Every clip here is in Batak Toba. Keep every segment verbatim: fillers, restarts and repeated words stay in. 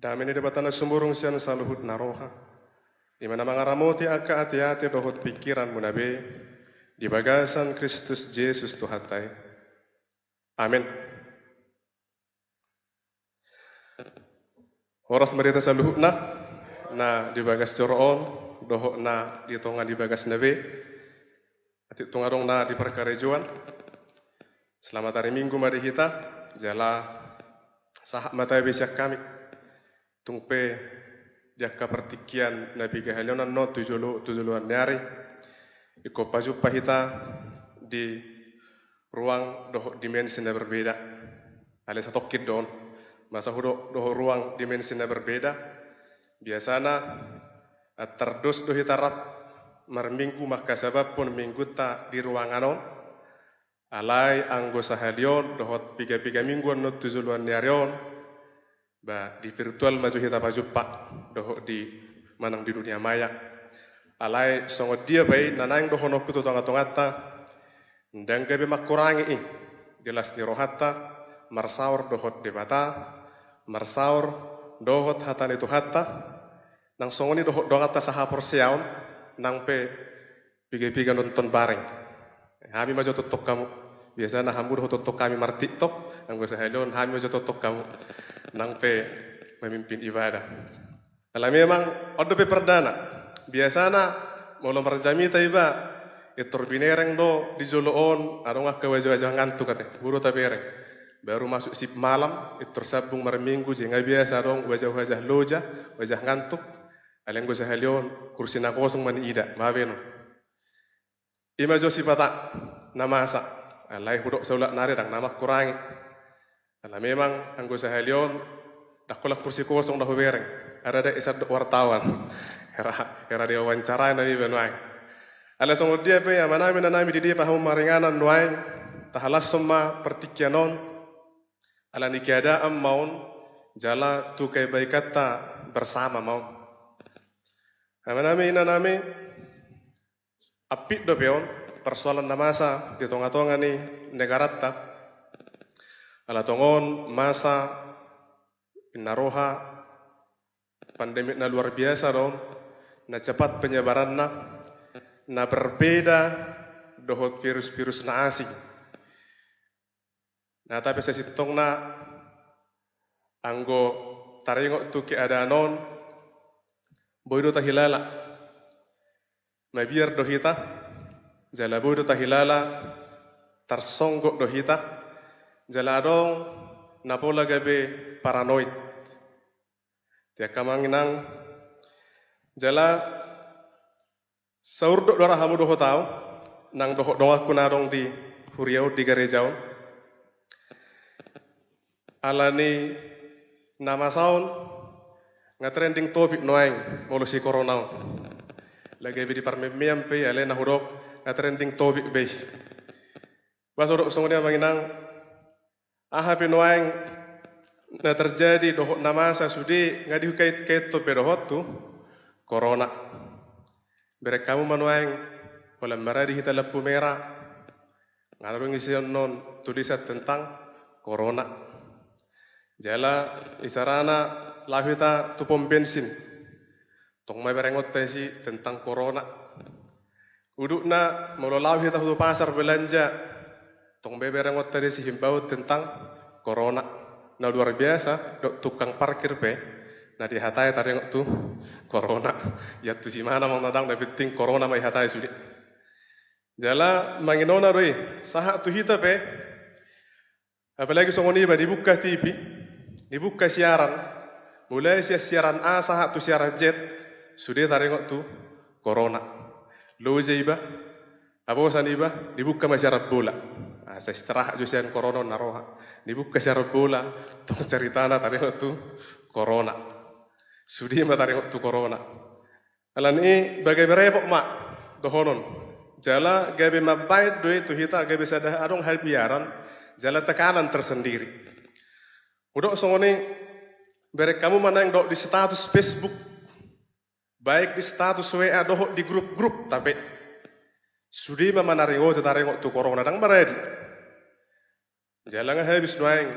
Dame ni Debata na sumurung sian saluhut na roha, i ma na mangaramoti angka ateate dohot pingkiranmuna be di bagasan Kristus Jesus Tuhanta i. Amen. Horas ma di hita saluhutna na di bagas joro on dohot na di tonga ni bagasna be. Atik tung adong na di parkarejoan, selamat hari Minggu ma di hita. Jala sahat ma tabe sian hami. Tung pe di angka partingkian na piga hali on annon tu jolo, tu joloan ni ari, ingkon pajumpa hita di ruang dohot dimensi na berbeda. Alai satongkin do on. Masa hudok dohot ruang dimensi na berbeda? Biasana antar dos do hita rap marminggu mangkasabamhon minggunta di ruangan on. Alai anggo sahali on dohot piga-piga minggu annon tu joloan ni ari on, ba di virtual ma jo hita pajumpa dohot di manang di dunia maya. Alai songon dia pe i na naeng dohononku tu tonga-tonganta, ndang gabe mangkurangi i di las ni rohanta marsaor dohot Debata, marsaor dohot hata ni Tuhanta, nang songon i dohot donganta sahaporseaon, nang pe piga-piga nonton bareng. Hami ma jo tongtong hamu. Biasana hamu dohot tongtong hami mar-TikTok, anggo sahali on hami ma jo tongtong hamu. Nang pe memimpin ibadah. Ala memang on dope pardana. Biasana molo marjamita iba, intor binereng do di jolo on, adong angka wajah-wajah ngantuk ate. Boi do tabereng. Baru masuk shift malam, intor sambung marminggu, je nga biasa adong wajah-wajah loja, wajah ngantuk. Alai anggo sahali on kursi na kosong ma niida, ma be non. I ma jo sipata na masa. Alai hudok saulak nari ndang na mangkurangi. Ala memang anggo sahali on ndang holan kursi kosong na hubereng. Ada da i sandok wartawan. Hera, hera diwawancarai nami be nuaeng. Alai songon dia pe amanami, inanami, di dia pe hamu maringanan nuaeng, tahalashon ma partingkian on. Ala ni keadaan ma on, jala tu kebaikanta bersama ma on. Amanami, inanami, ampit dope on persoalan na masa di tonga-tonga ni negaranta. Ala tongon masa na roha pandemi na luar biasa do on, na cepat penyebaranna, na berbeda dohot virus-virus na asing. Na tapi sasintongna anggo taringot tu keadaan on, boi do tahilala. Mabiar do hita, jala boi do tahilala, tarsonggot do hita, jala adong na pola gabe paranoid. Di angka amang inang, jala saurdot do ra hamu dohot au, nang dohot donganku na adong di huria on, di gareja on. Ala ni na masa on, nga trending topic nuaeng molo si corona on. Lagi be di parmemean pe, alai na hudok nga trending topic be. Ba so hudok songon i, amang inang, aha pe nuaeng na terjadi dohot na masa sude nga dihukait-kaithon be dohot tu corona. Bereng hamu ma nuaeng, holan maradi hita lampu merah, nga adong ise annon tulisan tentang corona. Jala isarana laho hita tu pom bensin, tong ma berengonta disi tentang corona. Udutna molo laho hita tu pasar belanja, tong be berengonta disi himbauan tentang corona. Na luar biasa dohot tukang parkir pe, na dihatai taringot tu corona. Ia tu si mana ma na dang, na penting corona ma ihatai sude. Jala manginona do i, sahat tu hita pe, apalagi songon iba, dibuka T V, dibuka siaran, mulai sian siaran A sahat tu siaran Z, sude taringot tu corona. Loja iba, haposan iba, dibuka ma siaran bola. Asa istirahat jo sian corona on na roha. Dibuka siaran bola, tong caritana taringot tu corona. Sude ma taringot tu corona. Ala ni i ba gabe repot ma dohonon. Jala gabe mambahen do i tu hita, gabe sada adong habiaran, jala tekanan tersendiri. Hudok songon i, bereng hamu ma nuaeng dohot di status Facebook, baik di status W A dohot di grup-grup, tapi sude ma manaringoti taringot tu corona, dang maradi. Jala nga habis nuaeng,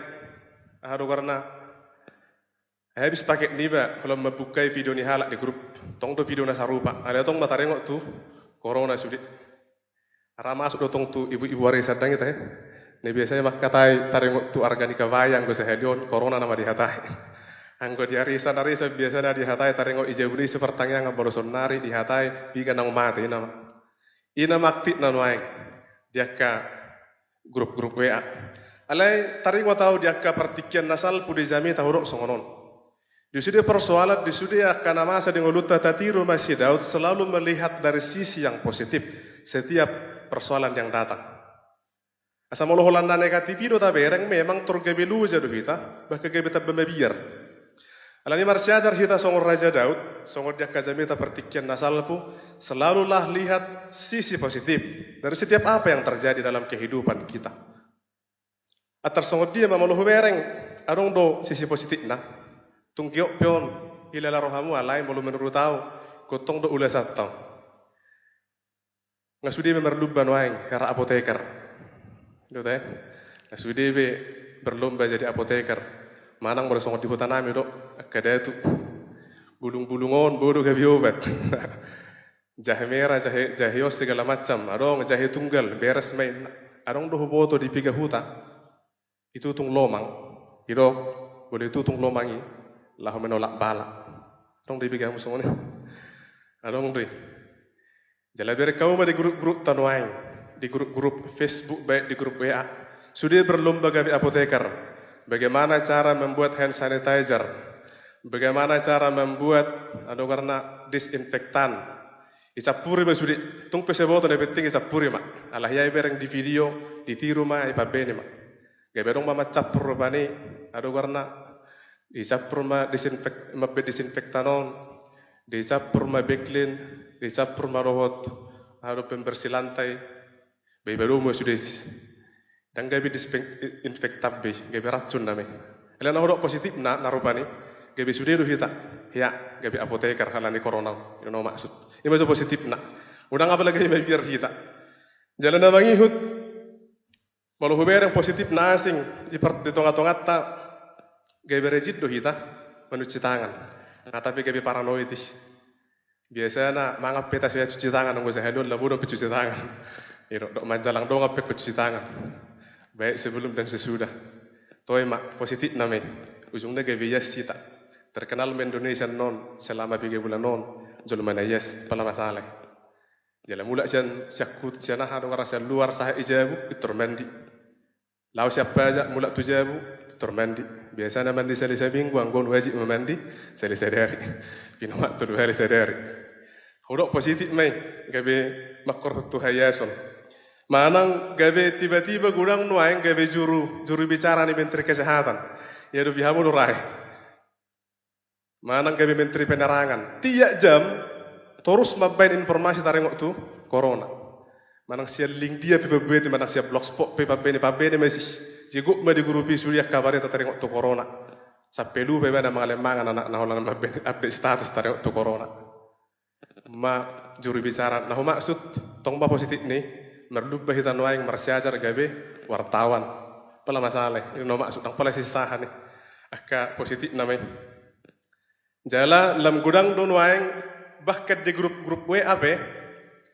aha do goarna, Habis paket niba, holan mambuka i video ni halak di grup. Tong do video na sarupa. Alai tong ma taringot tu corona sude. Ra masuk do tong tu ibu-ibu arisan, ndang ita, he. Na biasana mangkatai taringot tu arga ni kabayang do sahali on, corona nama dihatai. Anggo di arisan-arisan biasana dihatai taringot i jabu ni si partangiangan, molo saonnari dihatai piga naung mate, i nama. I nama aktif na nuaeng di angka grup-grup W A. Alai taringot ahu di angka partingkian na salpu di jamita hudok songon on. Di sude persoalan, di sude angka na masa di ngolunta, tatiru ma si Daud selalu melihat dari sisi yang positif setiap persoalan yang datang. Asa molo holan na negatif i do tabereng, memang tor gabe loja do hita, bahkan gabe tamba mabiar. Alani marsiajar hita songon Raja Daud, songon di angka jamita partingkian na salpu, selalulah lihat sisi positif dari setiap apa yang terjadi dalam kehidupan kita. Atar songon dia ma molo hubereng, adong do sisi positifna. Tung giot pe on, hilala rohamu alai molo menurut ahu, gotong do ulasan tong. Nga sude be marlumba nuaeng hera apoteker. Dot, eh? Nga sude be berlomba jadi apoteker. Manang molo songon di huta nami do, angka datu. Bulung-bulung on, bodo gabe obat. Jahe merah, jahe, jahe os, segala macam. Adong, jahe tunggal, beres ma i. Adong do huboto di piga huta. Itutung lomang, i do, molo itutung lomang i, laho menolak bala. Adong do i piga hamu songon i. Adong do i. Jala bereng hamu ma di grup-grup ta nuaeng, di grup-grup Facebook, baik di grup W A. Sude berlomba gabe apoteker. Bagaimana cara membuat hand sanitizer? Bagaimana cara membuat, anu, karena disinfektan? Icampuri ma sude, tung pe so diboto, na penting icampuri ma. Alai ia ibereng di video, ditiru ma, ipabene ma. Gabe adong ma mancampur rupani, ado goarna, dicampur ma disinfek-, mambaen disinfektan on, dicampur ma beklin, dicampur ma dohot, ado, pembersih lantai, bae ibaen ma sude. Ndang gabe disinfektan be, gabe racun nama i. Alai na hudok positifna, na rupani, gabe sude do hita, ia, gabe apoteker alani corona, i do na maksud. I ma jo positifna. Unang apala gabe mabiar hita. Jala na mangihut, molo hubereng positifna asing, di par-, di tonga-tonganta, gabe rajin do hita mancuci tangan. Nga, tapi gabe paranoid i. Biasana mangan pe hita so cuci tangan, anggo sahali on labo do pe cuci tangan. I do, dok manjalang dongan pe cuci tangan. Baik sebelum dan sesudah. Toe ma, positifna ma i. Ujungna gabe ias hita. Terkenal ma Indonesia on, selama piga bulan on, jolma na ias, pala masalah. Jala mulak sian, sian hut-, sian aha do, ngarang sian luar, sahat i jabu, pintor mandi. Laho sian pajak, mulak tu jabu, pintor mandi. Biasana mandi sali saminggu, anggo on wajib ma mandi sali sadari. Pinomat tolu hali sadari. Hudok positif ma i, gabe mangkorhon tu haiason. Manang gabe tiba-tiba godang nuaeng gabe juru, juru bicara ni Menteri Kesehatan. Ia dopi hamu do ra i. Manang gabe Menteri Penerangan. Tiap jam, torus mambaen informasi taringot tu corona. Manang sian link dia pe ibuat i, manang sian blogspot pe ipabene, pabene ma i. Jigok ma di grup i sude angka barita taringot tu corona. Sampe lupa ibana mangalehon mangan, anak na holan mambaen update status taringot tu corona. Ma juru bicara, na humaksud, tong ma positifna i, marlumba hita nuaeng marsiajar gabe wartawan. Pala masalah, i na humaksud, ndang pala sisahan i. Angka positifna ma i. Jala lam godang do nuaeng, bahkan di grup-grup W A pe,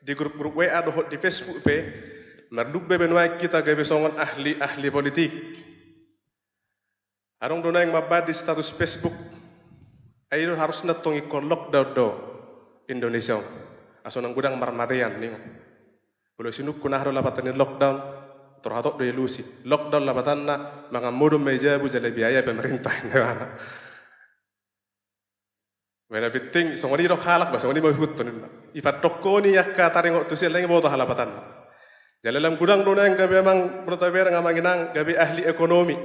di grup-grup W A dohot di Facebook pe, marlumba be nuaeng hita gabe songon ahli-ahli politik. Adong do nuaeng mambaen di status Facebook, ai do harusna tong ingkon lockdown do Indonesia on. Asa unang godang marmatean, ninna. Molo sinungkun aha do lapatan ni lockdown, tor hatop do dialusi. Lockdown lapatanna, mangan modom ma i jabu jala biaya pemerintah. Ba na penting, songon i didok halak, ba songon i ma huihuthon, ninna. Ipandokkon i angka taringot tusi, alai ndang diboto aha lapatanna. Jala lam godang do nuaeng gabe amang, molo tabereng amang inang, gabe ahli ekonomi.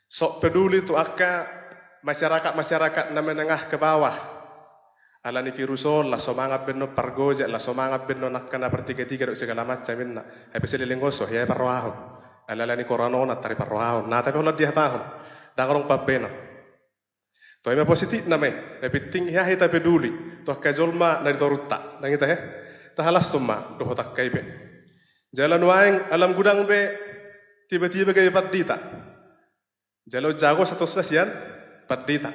Sok peduli tu angka masyarakat-masyarakat na menengah ke bawah. Alani virus on, las so mangan be annon pargojek, las so mangan be annon angka na partiga-tiga dohot segala macam, ninna. Hape saleleng on so hea parrohahon. Alani corona on, antari parrohahon. Na, tapi holan dihatahon. Ndang adong pambaenan. Toe ma positifna ma i, na penting hea hita peduli tu angka jolma na di torunta, ndang ita, he? Tahalashon ma dohot angka i pe. Jala nuaeng, lam godang be tiba-tiba gabe pandita. Jala jago statusna sian pandita.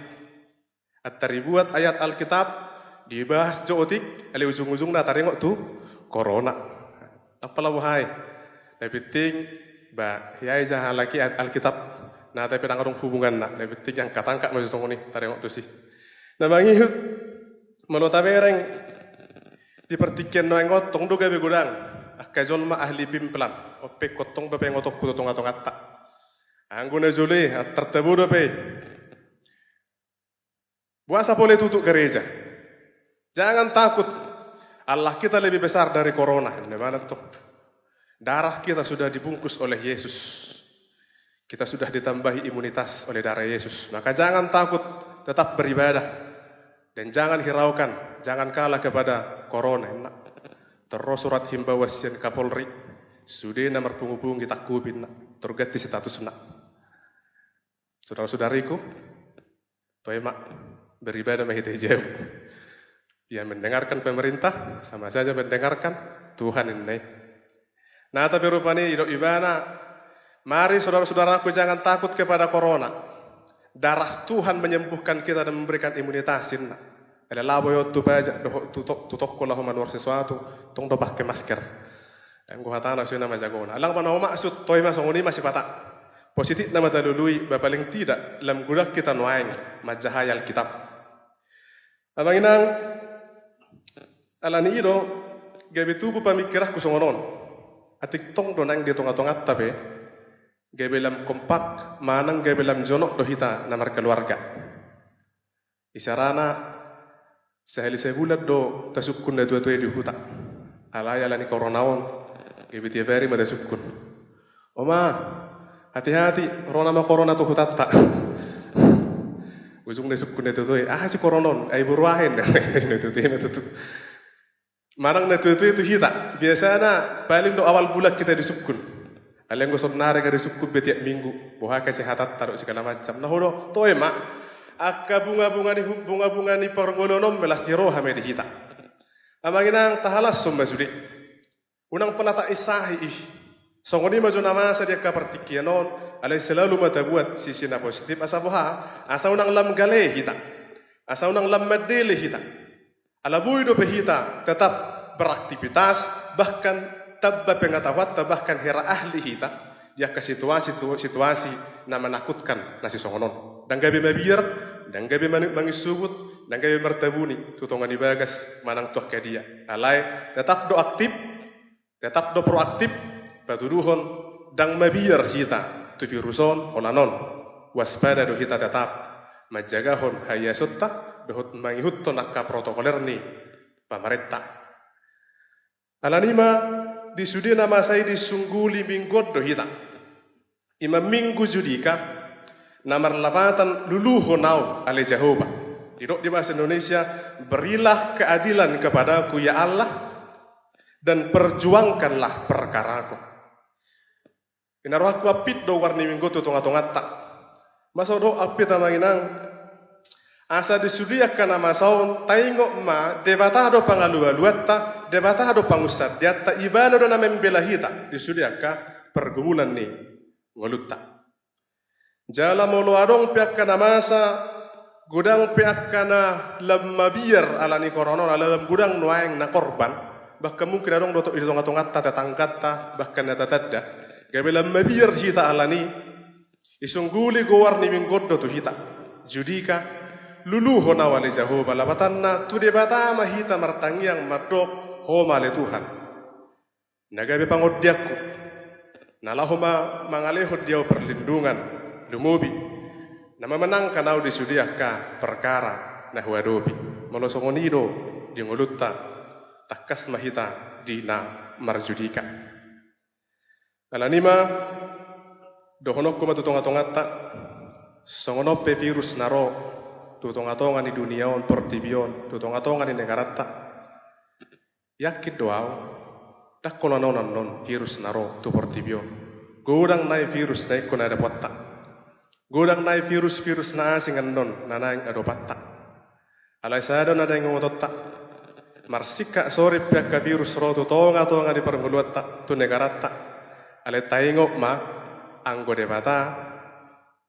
Antar dibuat ayat Alkitab, dibahas jo otik, alai ujung-ujungna taringot tu corona. Apala boha i? Na penting, ba, hiai ja halak i ayat Alkitab, na, tapi ndang adong hubunganna, na penting angka tangkap ma jo songon i taringot tusi. Na mangihut, molo tabereng di partingkian nuaeng on, tong do gabe godang angka jolma ahli pimplan, ope ingkon tong do pe ingotonku tu tonga-tonganta. Anggo na jolo i, antar tabo dope i. Boasa pola ditutup gereja? Jangan takut. Allah kita lebih besar dari corona. Ini mana tuh? Darah kita sudah dibungkus oleh Yesus. Kita sudah ditambahi imunitas oleh darah Yesus. Maka jangan takut, tetap beribadah. Dan jangan hiraukan, jangan kalah kepada corona. Nah, terus surat himbauan sian Kapolri. Sude na marpungu-pungu ditangkupi, nah, terganti statusna. Saudara-saudariku, toe ma, beribadah ma hita di jabu. Ia mendengarkan pemerintah, sama saja mendengarkan Tuhan ini. Nah, tapi rupani didok ibana, mari saudara-saudaraku, jangan takut kepada corona. Darah Tuhan menyembuhkan kita dan memberikan imunitas, ninna. Alai labo i on tu pajak dohot tu to-, tu toko laho manuhor sesuatu, tong do pake masker. Anggo hatana sude nama jagona. Alai anggo na humaksud, toe ma songon i ma sipata. Positif nama talului, ba paling tidak lam godang hita nuaeng manjahai Alkitab. Amang inang, alani i do gabe tubu pamingkiranku songon on. Atik tong do naeng di tonga-tonganta pe, gabe lam kompak manang gabe lam jonok do hita na markeluarga. Isarana, sahali sabulan do tasungkun natua-tua i di huta. Alai alani corona on, gabe tiap ari ma tasungkun. Oma, hati-hati, ro nama corona tu hutanta. Ujungna disungkun natua-tua i, aha si corona on, ai boru aha i, natua-tua i ma tutu. Manang natua-tua i tu hita, biasana paling do awal bulan hita disungkun. Alai anggo saonari nga disungkun be tiap minggu, boha kesehatanta dohot segala macam. Na hudok, toe ma, angka bunga-bunga ni hu-, bunga-bunga ni parngoluon on ma las ni roha ma i di hita. Amang inang, tahalashon ma sude. Unang pola tainsahi i. Songon i ma jo na masa di angka partingkian on, alai selalu ma tabuat sisi na positif, asa boha, asa unang lam gale hita. Asa unang lam mandele hita. Ala boi dope hita tetap beraktivitas, bahkan tamba pengetahuanta, bahkan hira ahli hita di angka situasi, tu-, situasi na menakutkan na sisongon on. Ndang gabe mabiar, ndang gabe mani-, manginsubut, ndang gabe martabuni tu tonga ni bagas manang tu angka dia. Alai tetap do aktif, tetap do proaktif, patuduhon ndang mabiar hita tu virus on, holan on waspada do hita tetap manjagahon haiasonta dohot mangihuthon angka protokoler ni pamarenta. Alani i ma, di sude na masa i disungguli minggu on do hita. I ma minggu Judika, na marlapatan Luluhon Ahu ale Jahowa. Didok di bahasa Indonesia, berilah keadilan kepadaku ya Allah, dan perjuangkanlah perkaraku. Di na rohangku ampit do goar ni minggu on tu tonga-tonganta. Masa do ampit, amang inang? Asa di sude angka na masa on taingot ma, Debata do pangalualuanta, Debata do pangunsandeanta, Ibana do na membela hita di sude angka pergumulan ni ngolunta. Jala molo adong pe angka na masa, godang pe angka na lam mabiar alani corona on, ala lam godang nuaeng na korban, bahkan mungkin adong do di tonga-tonganta, tetangganta, bahkan na tatanda, gabe lam mabiar hita alani i, disungguli goar ni minggu on do tu hita. Judika, Luluhon Ahu ale Jahowa, lapatanna tu Debata ma hita martangiang mandok, Ho ma ale Tuhan na gabe pangondianku, na laho ma-, mangalehon di ahu perlindungan, lumobi na mamenangkan ahu di sude angka perkara na huadopi. Molo songon i do di ngolunta, tangkas ma hita di na marjudika. Alani i ma, dohononku ma tu tonga-tonganta, songon on pe virus na ro tu tonga-tonga ni dunia on, portibi on, tu tonga-tonga ni negaranta. Yakin do ahu, ndang holan on annon virus na ro tu portibi on. Godang nai virus na ingkon adopanonta. Godang nai virus-virus na asing annon na naeng adopanta. Alai sada na daingotonta, marsingkat sorin pe angka virus ro tu tonga-tonga ni parngoluanta, tu negaranta. Alai taingot ma, anggo Debata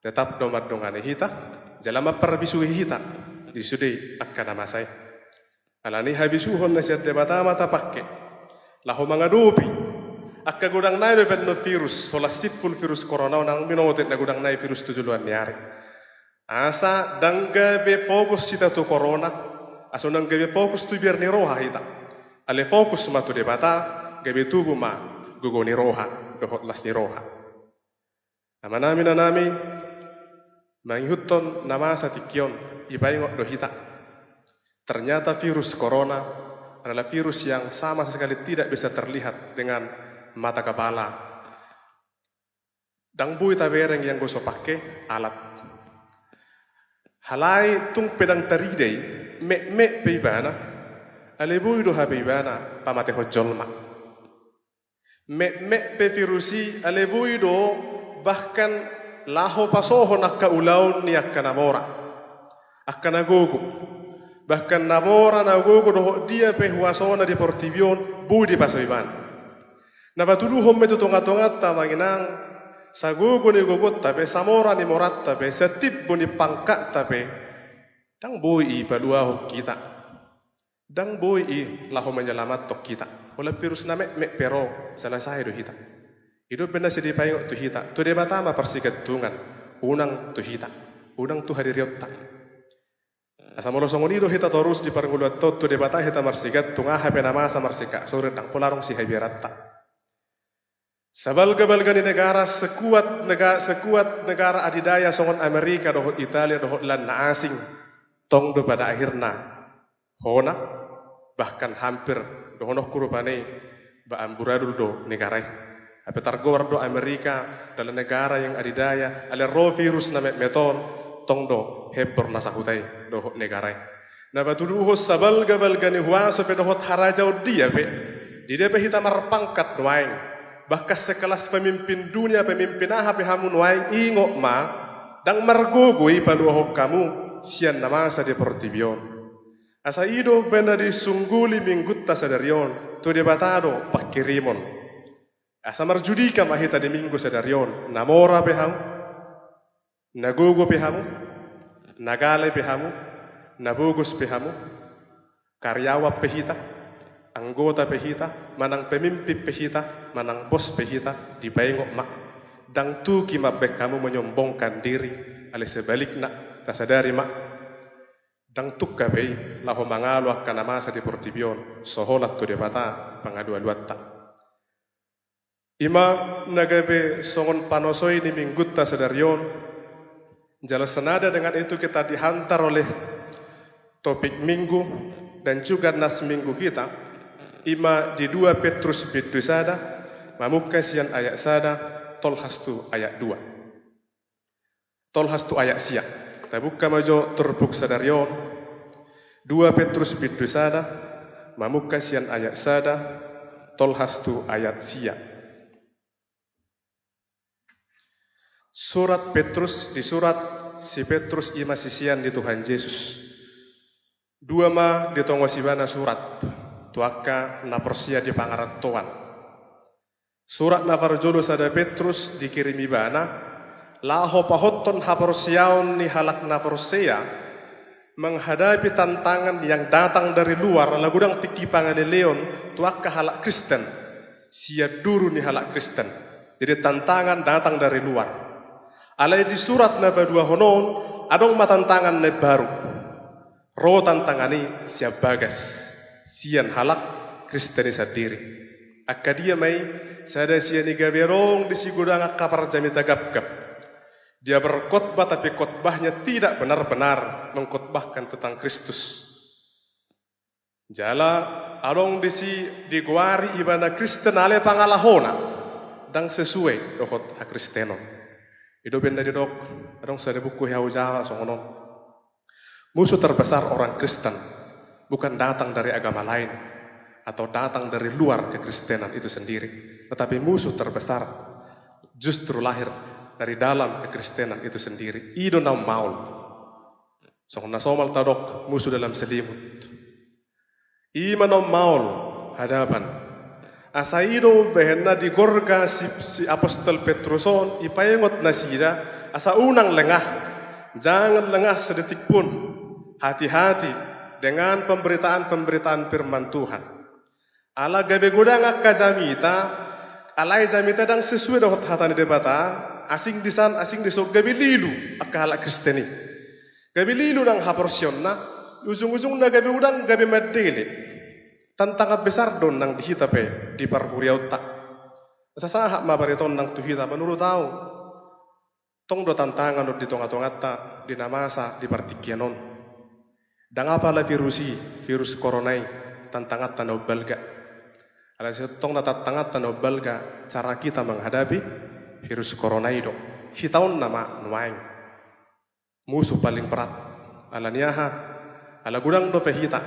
tetap do mandongani hita, Jala mamparbisu hita di sude angka na masa i. Alani habisuhon na sian Debata ma tapangke laho mangadopi angka godang nai do baen virus, holan simpul virus korona on, nang minotet na godang nai virus tu joloan ni ari. Asa ndang gabe fokus hita tu korona, asa ndang gabe fokus tu biar ni roha hita. Alai fokus ma tu Debata, gabe tubu ma gogo ni roha dohot las ni roha. Amanami, inanami, mangihuthon na masa tingki on, dipaingot do hita. Ternyata virus corona adalah virus yang sama sekali tidak bisa terlihat dengan mata kepala. Ndang boi tabereng ianggo so pangke alat. Alai tung pe ndang tarida i, metmet pe ibana, alai boi do hape ibana pamatehon jolma. Metmet pe virus i, alai boi do bahkan laho pasohon angka ulaon ni angka na mora, angka na gogo. Bahkan na mora, na gogo dohot dia pe huasona di portibi on, boi dipaso ibana. Na patuduhon ma i tu tongatonganta, amang inang, sagogo ni gogonta pe, samora ni moranta pe, satimbo ni pangkatta pe, ndang boi i paluahon hita. Ndang boi i laho manyalamathon hita. Holan virus na metmet pe ro, selesai do hita. I do umbahen na sai dipaingot tu hita, tu Debata ma parsigantungan, unang tu hita, unang tu hadirionta. Asa molo songon i do hita torus di parngoluanta on, tu Debata hita marsigantung, aha pe na masa marsingkat sore, ndang pola adong sihabiaranta. Sabalgabalga ni negara, sekuat nega-, sekuat negara adidaya songon Amerika dohot Italia dohot lan na asing, tong do pada akhirna hona, bahkan hampir, dohononku rupani, ba amburadul do negara i. Hape targoar do Amerika dalan negara yang adidaya, alai ro virus na metmet on, tong do hembor na sahuta i dohot negara i. Na patuduhon sabalgabalga ni huaso pe dohot harajaon dia pe, di dia pe hita marpangkat nuaeng, bahkan sekelas pemimpin dunia, pemimpin aha pe hamu nuaeng, ingot ma, ndang margogo i paluahon hamu sian na masa di portibi on. Asa i do umbahen na disungguli minggunta sadari on, tu Debata do pangkirimon. Asa marjudika ma hita di minggu sadari on, na mora pe hamu, na gogo pe hamu, na gale pe hamu, na bogos pe hamu, karyawan pe hita, anggota pe hita, manang pemimpin pe hita, manang bos pe hita, dipaingot ma. Ndang tuk i mambahen hamu menyombongkan diri, alai sebalikna, tasadari ma. Ndang tuk hape i laho mangalo angka na masa di portibi on, so holan tu Debata pangalualuanta. I ma na gabe songon panosoi ni minggunta sadari on. Jala senada dengan itu kita dihantar oleh topik minggu dan juga nas minggu kita, i ma di dua Petrus bindu sada, mamungka sian ayat sada, tolhas tu ayat dua. Tolhas tu ayat sia. Tabuka ma jo turpuk sadari on. Dua Petrus bindu sada, mamungka sian ayat sada, tolhas tu ayat sia. Surat Petrus, disurat si Petrus, i ma sisean ni Tuhan Jesus. Dua ma ditongos ibana surat tu angka na porsea di pangarantoan. Surat na parjolo sada Petrus dikirim ibana, laho pahothon haporseaon ni halak na porsea, menghadapi tantangan yang datang dari luar, ala godang tingki pangaleleon tu angka halak Kristen, sian duru ni halak Kristen. Jadi tantangan datang dari luar. Alai di surat na paduahon on, adong ma tantangan na baru. Ro tantangan i sian bagas, sian halak Kristen i sandiri. Angka dia ma i? Sada sian i gabe adong disi godang angka parjamita gapgap. Dia berkhotbah, tapi khotbahnya tidak benar-benar mengkhotbahkan tentang Kristus. Jala adong disi digoari ibana Kristen alai pangalahona ndang sesuai dohot hakristenon. I do umbahen na didok, adong sada buku hea hujalo songon on. Musuh terbesar orang Kristen bukan datang dari agama lain atau datang dari luar kekristenan itu sendiri, tetapi musuh terbesar justru lahir dari dalam kekristenan itu sendiri. I do na ummaol. Songon na somal tadok, musuh dalam selimut. I ma na ummaol hadapan. Asa i do umbahen na digorga si, si apostel Petrus on, dipaingot nasida, asa unang lengah. Jangan lengah sedetik pun. Hati-hati dengan pemberitaan-pemberitaan firman Tuhan. Ala gabe godang angka jamita, alai jamita ndang sesuai dohot hata ni Debata, asing disan, asing dison, gabe lilu angka halak Kristen i. Gabe lilu ndang haporseaonna, ujung-ujungna gabe godang, gabe mandele. Tantangan besar do nang di hita pe di parhuriaonta. Sasahat ma barita on nang tu hita, menurut au. Tong do tantangan on di tonga-tonganta, di na masa di partingkian on. Ndang apala virus i, virus corona i, tantanganta na umbalga. Alai sitongtongna tantanganta na umbalga, cara kita menghadapi virus corona i do. Hita on nama nuaeng musuh paling berat. Ala ni aha? Ala godang dope hita.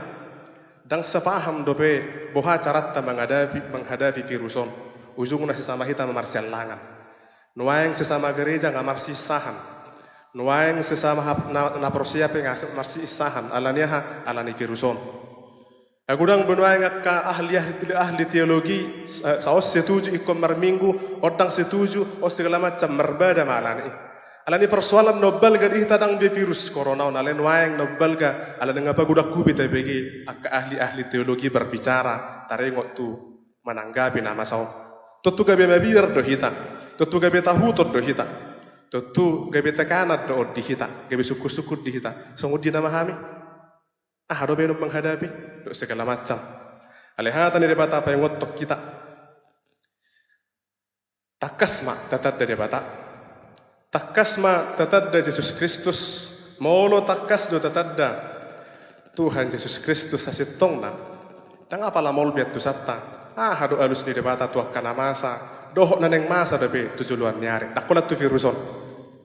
Ndang sapaham dope boha caranta menghadapi, menghadapi virus on. Ujungna sesama hita ma marsiallangan. Nuaeng sesama gereja nga marsiinsahan. Nuaeng sesama hap-, na, na porsea pe nga marsiinsahan. Ala ni aha? Ala ni virus on. Nga godang be nuaeng angka ahli, ahli, ahli teologi, sa-, saon setuju ingkon marminggu, on ndang setuju, on segala macam, marbada ma ala ni i. Ala ni persoalan na umbalga di hita ndang be virus corona on, alai nuaeng na umbalga, ala ni nga pagodang hubi tabege angka ahli-ahli teologi berbicara, taringot tu menanggapi na masa on. Tontu gabe mabiar do hita, tontu gabe tahuton do hita, tontu gabe tekanan do on di hita, gabe sungkun-sungkun di hita. Songon dia nama hami? Aha do baenon menghadapi? Dohot segala macam. Alai hata ni Debata paingothon hita. Tangkas ma tatanda Debata. Tangkas ma tatanda Jesus Kristus. Molo tangkas do tatanda Tuhan Jesus Kristus hasintongna, ndang apala maol be antusanta. Aha do alus ni Debata tu angka na masa, dohot na naeng masa dope tu joloan ni ari. Ndang holan tu virus on.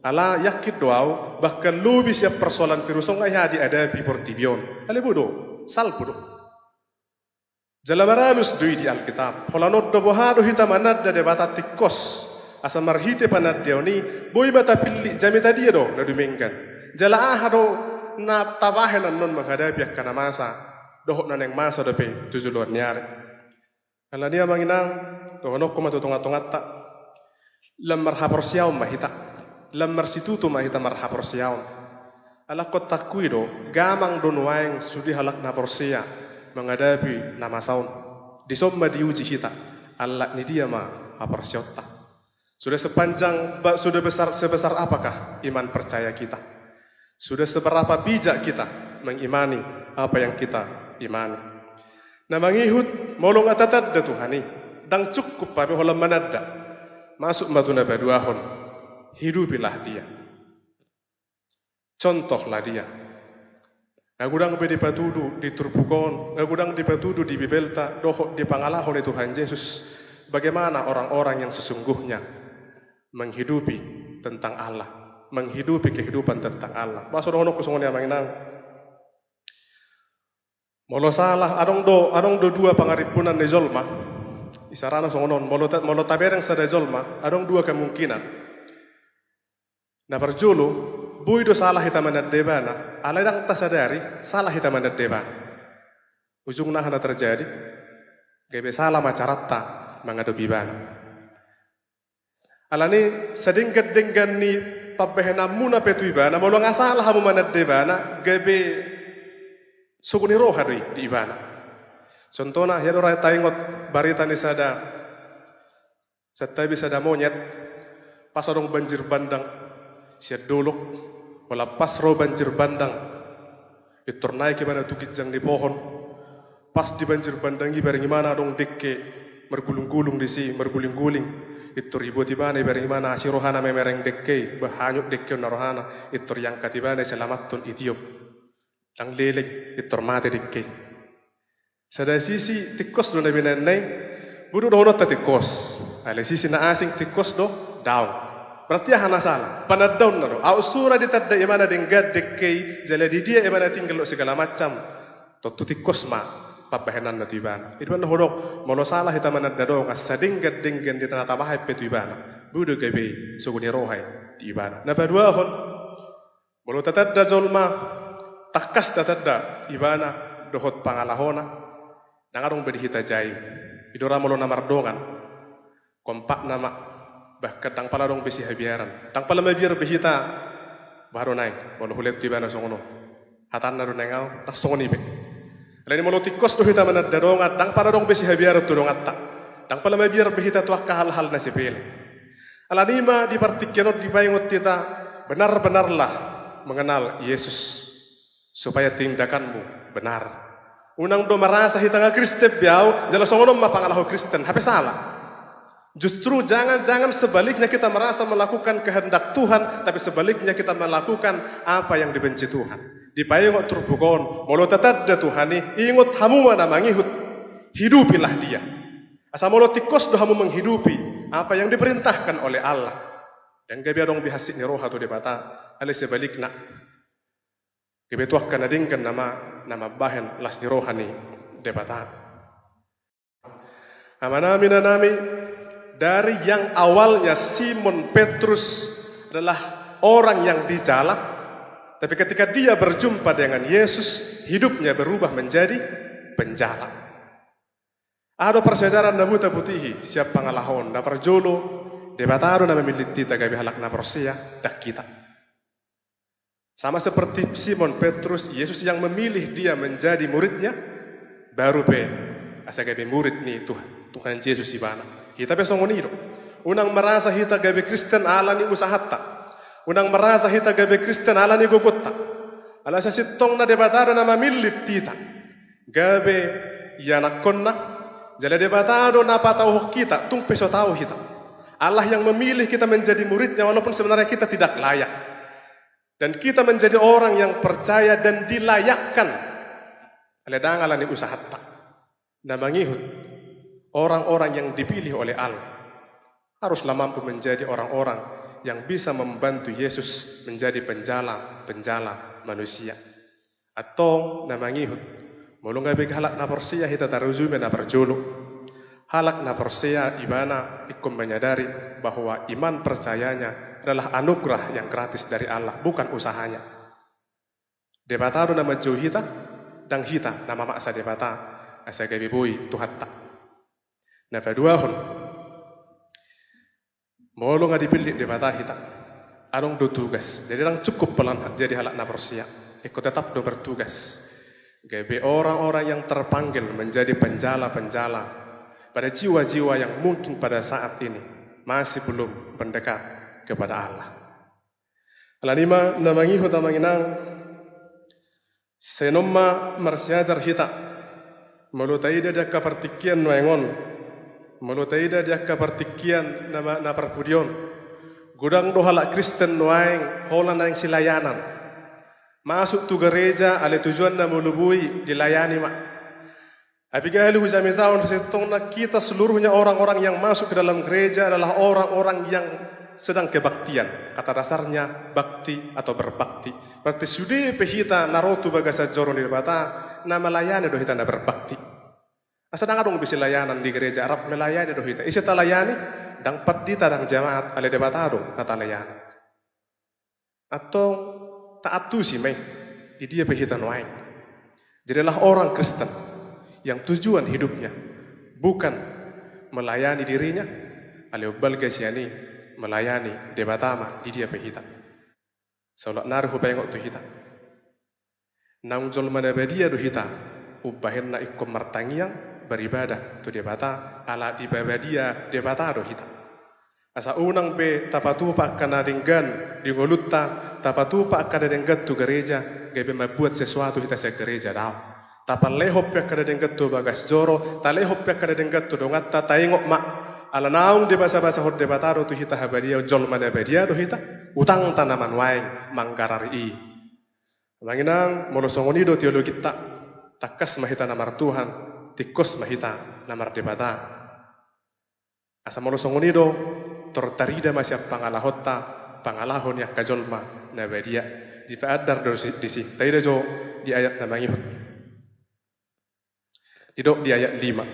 Ala yakin do au, bahkan lobi sian persoalan virus on nga i hea dihadapi portibi on. Alai boi do, salpu do. Jala maralus do i di Alkitab. Holan on do boha do hita mananda Debata tingkos. Asa marhite panandaon i, boi ma tapillit jamita dia do na dumenggan. Jala aha do na tabahen annon menghadapi angka na masa, dohot na naeng masa dope tu joloan ni ari. Ala ni i amang inang, dohononku ma tu tonga-tonganta. Lam marhaporseaon ma hita. Lam marsitutu ma hita marhaporseaon. Ala ingkon taakui do, gamang do nuaeng sude halak na porsea menghadapi na masa on. Dison ma diuji hita, allak ni dia ma haporseaonta. Sudah sepanjang, ba-, sudah besar, sebesar apakah iman percaya kita? Sudah seberapa bijak kita mengimani apa yang kita imani? Na mangihut, molo nga tatanda Tuhan i, ndang cukup hape holan mananda. Masuk ma tu na paduahon, hidupilah dia. Contohlah dia. Nga godang be dipatudu di turpuk on, nga godang dipatudu di Bibelta, dohot di pangalaho ni Tuhan Jesus, bagaimana orang-orang yang sesungguhnya menghidupi tentang Allah, menghidupi kehidupan tentang Allah. Boasa dohononku songon i amang inang? Molo salah, adong do, adong do dua pangarimpunan ni jolma. Isarana songon on, molo ta-, molo tabereng sada jolma, adong dua kemungkinan. Na parjolo, boi do salah hita mananda ibana, alai ndang tasadari, salah hita mananda ibana. Ujungna aha na terjadi? Gabe salah ma caranta mangadopi ibana. Ala ni i, sadenggan-denggan ni pambahenanmuna pe tu ibana, molo nga salah hamu mananda ibana, gabe sogo ni roha do i di ibana. Contohna, hea do ra taingot barita ni sada, santabi sada monyet, pas adong banjir bandang sian dolok, holan pas ro banjir bandang, pintor naek ibana tu ginjang ni pohon. Pas di banjir bandang i, ibereng ibana adong dengke margulung-gulung disi, marguling-guling. Pintor ibuat ibana, ibereng ibana asi rohana memereng dengke i, bah hanyut dengke on na rohana. Pintor iangkat ibana, iselamathon, itiop. Ndang leleng, pintor mate dengke i. Sada sisi tingkos do na binaenna i, boi do dohononta tingkos. Alai sisi na asing tingkos do, daong. Berarti aha na salah? Panandaonna do. Aut sura ditanda ibana denggan dengke i, jala di dia ibana tinggal dohot segala macam, tontu tingkos ma pambahenanna tu ibana. I do umbahen na hudok, molo salah hita mananda dongan, sadenggan-denggan ni na tabahen pe tu ibana, boi do gabe sogo ni roha i di ibana. Na paduahon, molo tatanda jolma, tangkas tatanda ibana dohot pangalahona, ndang adong be di hita jaim. I do ra molo na mardongan, kompakna ma, bahkan ndang pala adong be sihabiaran. Ndang pala mabiar be hita Baru naeng, molo hulehon tu ibana songon on. Hatana do naeng ahu, ndang songon i be. Alani molo tingkos do hita mananda dongan, ndang pala adong be sihabiaran tu donganta. Ndang pala mabiar be hita tu angka hal-hal na sepele. Alani i ma di partingkian on dipaingot hita, benar-benarlah mengenal Yesus, supaya tindakanmu benar. Unang do merasa hita nga Kristen be ahu, jala songon on ma pangalaho Kristen, hape sala. Justru jangan-jangan sebaliknya kita merasa melakukan kehendak Tuhan, tapi sebaliknya kita melakukan apa yang dibenci Tuhan. Dipaingot turpuk on, molo tatanda Tuhan i, ingot hamu ma na mangihut, hidupilah dia. Asa molo tingkos do hamu menghidupi apa yang diperintahkan oleh Allah, ndang gabe adong be hansit ni roha tu Debata, alai sebalikna. Gabe tu angka na denggan nama, na mambahen las ni roha ni Debata. Amanami, inanami, dari yang awalnya Simon Petrus adalah orang yang dijala, tapi ketika dia berjumpa dengan Yesus, hidupnya berubah menjadi penjala. Aha do parsiajaran na boi taputihi sian pangalaho on? Na parjolo, Debata do na mamillit hita gabe halak na porsea, ndang hita. Sama seperti Simon Petrus, Yesus yang memilih dia menjadi muridnya, baru pe asa gabe murid ni Tuhan, Tuhan Yesus ibana. Hita pe songon i do. Unang merasa hita gabe Kristen alani usahanta. Unang merasa hita gabe Kristen alani gogonta. Ala sasintongna Debata do na mamillit hita gabe ianakkonna, jala Debata do na patauhon hita, tung pe so tau hita. Allah yang memilih kita menjadi muridnya walaupun sebenarnya kita tidak layak. Dan kita menjadi orang yang percaya dan dilayakkan. Alai ndang alani usahanta. Na mangihut, orang-orang yang dipilih oleh Allah haruslah mampu menjadi orang-orang yang bisa membantu Yesus menjadi penjala-penjala manusia. Antong na mangihut, molo nga be halak na porsea hita, tarujumi na parjolo. Halak na porsea ibana ingkon menyadari bahwa iman percayanya adalah anugerah yang gratis dari Allah, bukan usahanya. Debata do na manjou hita, ndang hita na mamaksa Debata asa gabe boi Tuhanta. Na paduahon, molo nga dipillit Debata hita, adong do tugas. Jadi ndang cukup pelan jadi halak na porsea. Ingkon tetap do bertugas. Gabe orang-orang yang terpanggil menjadi penjala-penjala pada jiwa-jiwa yang mungkin pada saat ini masih belum mendekat kepada Allah. Alani i ma na mangihut, amang inang, sai on ma marsiajar hita. Molo taida di angka partingkian nuaeng on, molo taida di angka partingkian na ma-, na parpudi on, godang do halak Kristen nuaeng holan naeng silayanan. Masuk tu gareja alai tujuanna molo boi dilayani ma. Apiga hali hujamitahon, sasintongna kita seluruhnya orang-orang yang masuk ke dalam gereja adalah orang-orang yang sedang kebaktian. Kata dasarnya bakti atau berbakti. Berarti sude pe hita na ro tu bagasan joro ni Debata, na melayani do hita, na berbakti. Asa ndang adong be silayanan di gereja, rap melayani do hita. Ise talayani? Ndang pandita, ndang jemaat, alai Debata do na talayani. Antong taantusi ma i, di dia pe hita nuaeng. Jadilah orang Kristen yang tujuan hidupnya bukan melayani dirinya, alai umbalga sian i melayani Debata ma di dia pe hita. Saulak nari hupaingot tu hita. Naung jolma na badia do hita, umbahen na ingkon martangiang, beribadah tu Debata, ala dipabadia Debata do hita. Asa unang be tapatupa angka na denggan di ngolunta, tapatupa angka na denggan tu gareja, gabe mambuat sesuatu hita sian gareja, daong. Tapalehon pe angka na denggan tu bagas joro, talehon pe angka na denggan tu donganta, taingot ma, ala naung dibasabasahon Debata do tu hita habadiaon, jolma na badia do hita, utangta nama nuaeng manggarari i. Amang inang, molo songon i do teologinta, tangkas ma hita na martuhan, tingkos ma hita na mardebata. Asa molo songon i do, tor tarida ma sian pangalahonta pangalaho ni angka jolma na badia. Dipaandar do disi, disi. Taida jo di ayat na mangihut. Didok di ayat lima.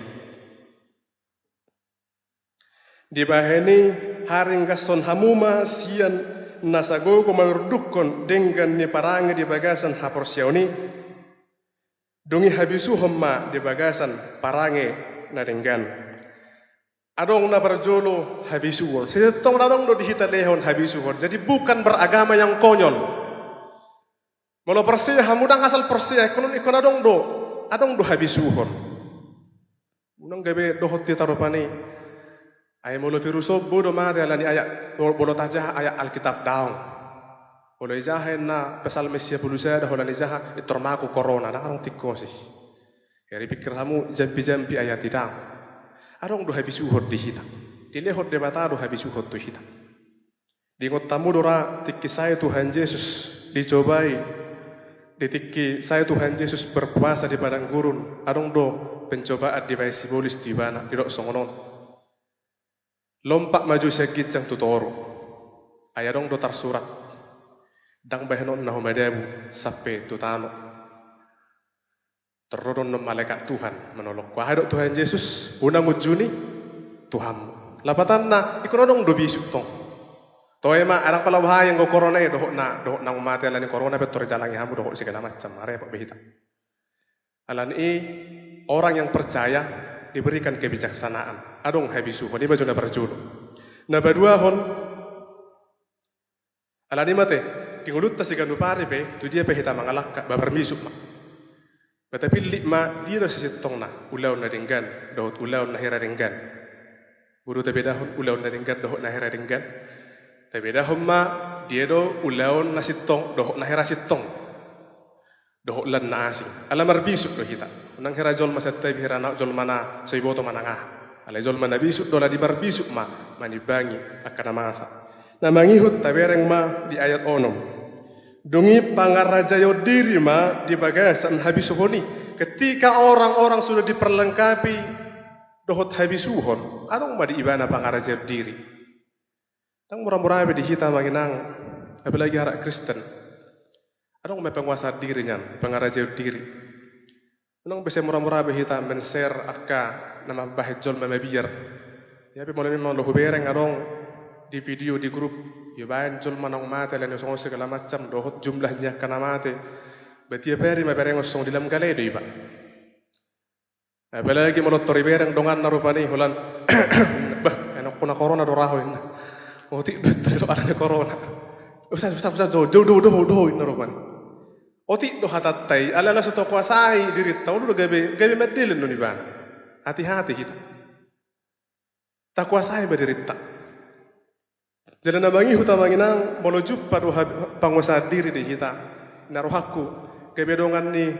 Dibahen i, haringgashon hamu ma sian na sagogo manurdukkon denggan ni parange di bagasan haporseaon i, dung i habisuhon ma di bagasan parange na denggan. Adong na parjolo habisuhon. Sasintongna adong do di hita lehon habisuhon. Jadi bukan beragama yang konyol. Molo porsea hamu, ndang asal porsea, ingkon, ingkon adong do, adong do habisuhon. Unang gabe dohot hita rupani. Ai molo virus on, boi do mate ala ni ayat, molo tajaha ayat Alkitab, daong. Molo ijaha inna Psalmen sia pulu sada holan ijaha, pintor mago corona, ndang adong tingkos i. Jadi pikir hamu, jampi-jampi ayat i, daong. Adong do habisuhon di hita. Dilehon Debata do habisuhon tu hita. Diingot hamu do ra tingki sai Tuhan Jesus dicobai, di tingki sai Tuhan Jesus berpuasa di padang gurun, adong do pencobaan dibaen sibolis tu ibana, didok songon on: Lompat ma jo sian ginjang tu toru. Ai adong do tarsurat: Ndang bahenon na humadabu sampe tu tano. Tor ro do annon malaikat Tuhan manolongku. Aha didok Tuhan Jesus? Unang unjuni Tuhanmu. Lapatanna, ingkon adong do bisuk tong. Toe ma, ndang pala bahaya anggo corona i, dohot na, dohot naung mate ala ni corona pe tor dijalangi hamu dohot segala macam, repot be hita. Ala ni i, orang yang percaya diberikan kebijaksanaan. Adong habisuhon, i ma jo na parjolo. Na paduahon, ala ni i ma te, di ngolunta siganup ari pe, tu dia pe hita mangalangka, ba marbisuk ma. Ba tapillit ma, dia do sasintongna, ulaon na denggan dohot ulaon na hira denggan. Boi do tabedahon ulaon na denggan dohot na hira denggan. Tabedahon ma, dia do ulaon na sintong dohot na hira sintong. Dohot lan na asing. Ala marbisuk do hita. Unang hira jolma santabi, hira na, jolma na so diboto manang aha. Alai jolma na bisuk do, ala di marbisuk ma manimbangi angka na masa. Na mangihut tabereng ma di ayat onom. Dung i pangarajaion diri ma di bagasan habisuhon i. Ketika orang-orang sudah diperlengkapi dohot habisuhon, adong ma di ibana pangarajaion diri. Ndang mura-mura be di hita amang inang, apalagi halak Kristen. Adong ma panguasaan diri nian, pangarajaion diri. Unang be sai mura-mura be hita men-share angka na mambahen jolma mabiar. Ia pe molo memang laho hubereng adong di video di grup, dibaen jolma naung mate, ala ni songon on segala macam, dohot jumlah ni angka na mate. Ba tiap ari ma berengon songon i, lam gale do iba. Apalagi molo tor dibereng donganna rupani holan, bah, anak kona corona do ra ho inna. Otik do, otik do ala ni corona. Usa, usa, usa, jo, jo, do, do, do, inna rupani. Otik do hatanta i, alai ala so takuasai dirinta, olo do gabe, gabe mandele annon ibana. Hati-hati hita. Takuasai ma dirinta. Jala na mangihut amang inang, molo jumpa do hab-, panguasaan diri di hita, na rohangku, gabe dongan ni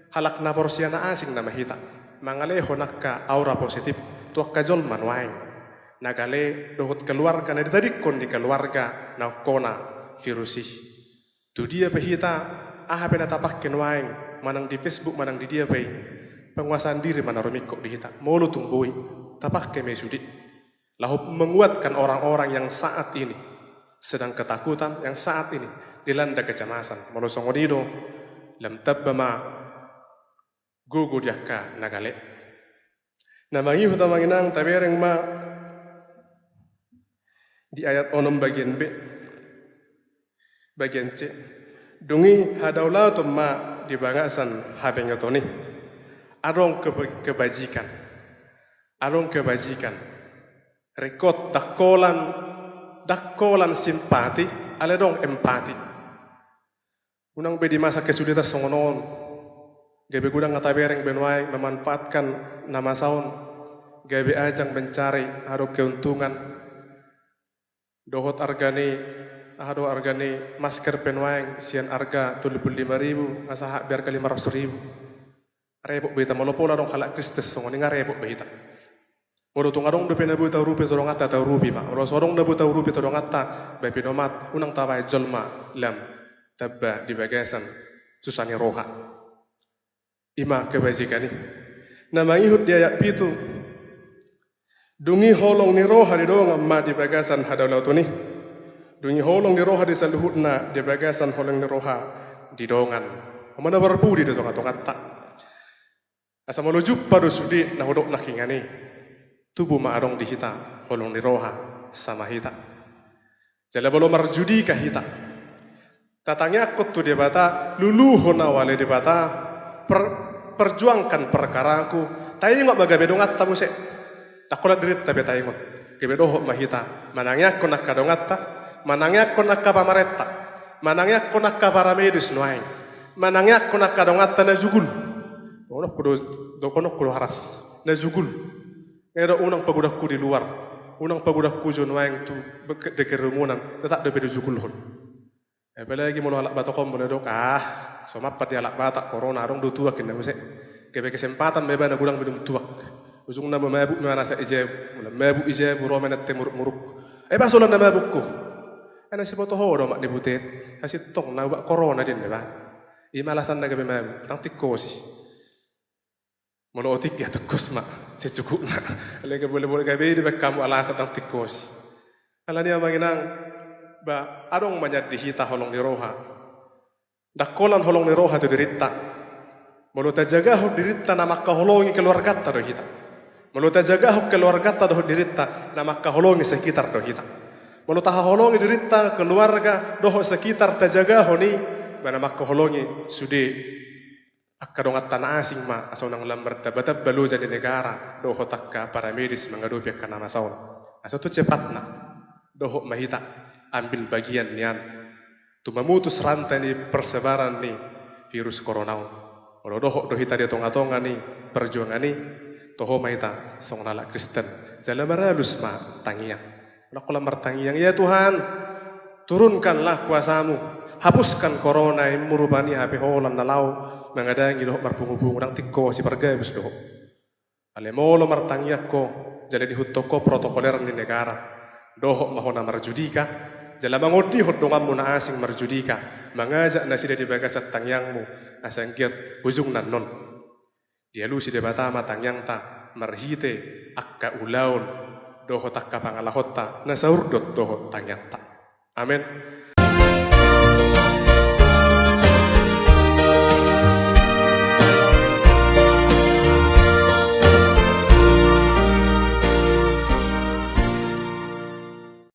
halak na porsea na asing nama hita. Mangalehon angka aura positif tu angka jolma nuaeng. Na gale dohot keluarga na ditadingkon di keluarga naung kona virus i. Tu dia pe hita, aha pe na tapangke nuaeng, manang di Facebook, manang di dia pe i, panguasaan diri ma na rumingkot di hita. Molo tung boi, tapangke ma i sude. Laho menguatkan orang-orang yang saat ini sedang ketakutan, yang saat ini dilanda kecemasan. Molo songon i do, lam tamba ma gogo di angka na gale. Na mangihut amang inang, tabereng ma di ayat onom bagian B, bagian C. Dung i hadaulaton ma di bagasan habengeton i. Adong keba-, kebajikan. Adong kebajikan. Ringkot, ndang holan, ndang holan simpati, alai adong empati. Unang be di masa kesulitan songon on, gabe godang na tabereng be nuaeng memanfaatkan na masa on, gabe ajang mencari, aha do, keuntungan. Dohot arga ni, aha do, arga ni masker pe nuaeng sian arga tolu pulu lima ribu, nga sahat be arga lima ratus ribu. Repot be hita, molo pola adong halak Kristen songon i nga repot be hita. Molo tung adong dope na boi taurupi tu donganta, taurupi ma. Molo so adong na boi taurupi tu donganta, bahen pinomat, unang tabahen jolma lam tamba di bagasan susa ni roha. I ma kebajikan i. Na mangihut di ayat pitu. Dung i holong ni roha di dongan ma di bagasan hadaulaton i. Dung i holong ni roha di saluhutna di bagasan holong ni roha di dongan. Hamu na parpudi di tonga-tonganta. Asa molo jumpa do sude na hudok nangkiningan i, tubu ma adong di hita holong ni roha sama hita. Jala molo marjudika hita, tatangiangkon tu Debata, luluhon au ale Debata, per-, perjuangkan perkaraku, taingot ma gabe donganta muse. Ndang holan dirinta be taingot. Gabe dohot ma hita manangiangkon angka donganta, manangiangkon angka pamarenta. Manangiangkon angka paramedis nuaeng. Manangiangkon angka donganta na jugul. Dohononku do, dohononku do haras. Na jugul. Nga didok unang pagodangku di luar. Unang pagodangku jo nuaeng tu be-, di kerumunan. Tetap dope dijugulhon. Apalagi molo halak Batak on molo didok, ah, so mampan di halak Batak corona, adong do tuak inna muse. Gabe kesempatan ma ibana godang minum tuak. Ujungna mamabuk ma ibana sahat i jabu. Molo mabuk i jabu, ro ma inanta muruk-muruk. Ai boasa holan na mabuk ho? Ai na siboto ho do omak ni butet. Hasintongna ubat corona do ninna ibana. I ma alasanna gabe mabuk, ndang tingkos i. Molo otik ia tingkos ma secukupna. Alai nga boi, boi gabe i dibaen hamu alasan ndang tingkos i. Alani i amang inang, ba adong ma nian di hita holong ni roha. Ndang holan holong ni roha tu dirinta. Molo tajagahon dirinta na mangkaholongi keluarganta do hita. Molo tajagahon keluarganta dohot dirinta na mangkaholongi sekitar do hita. Molo tahaholongi dirinta, keluarga dohot sekitar tajagahon i, ba na mangkaholongi sude angka donganta na asing ma, asa unang lam martamba-tamba loja ni negara dohot angka paramedis mangadopi angka na masa on. Asa tu cepatna dohot ma hita ambil bagian nian tu mamutus rantai ni persebaran ni virus corona on. Molo dohot do hita di tonga-tonga ni perjuangan i, toho ma hita songon halak Kristen jala maralus ma tangiang. Ndang holan martangiang, ya Tuhan, turunkanlah kuasa-Mu, hapuskan corona i, molo rupani hape holan na laho mangadangi dohot marpungu-pungu, ndang tingkos i, pargabus do ho. Alai molo martangiang ho, jala diihuthon ho protokoler ni negara, dohot ma ho na marjudika, jala mangondihon donganmu na asing marjudika, mangajak nasida di bagasan tangiangmu, asa anggiat ujungna annon dialusi Debata ma tangiangta marhite angka ulaon dohot angka pangalahonta na saurdot dohot tangiangta. Amen.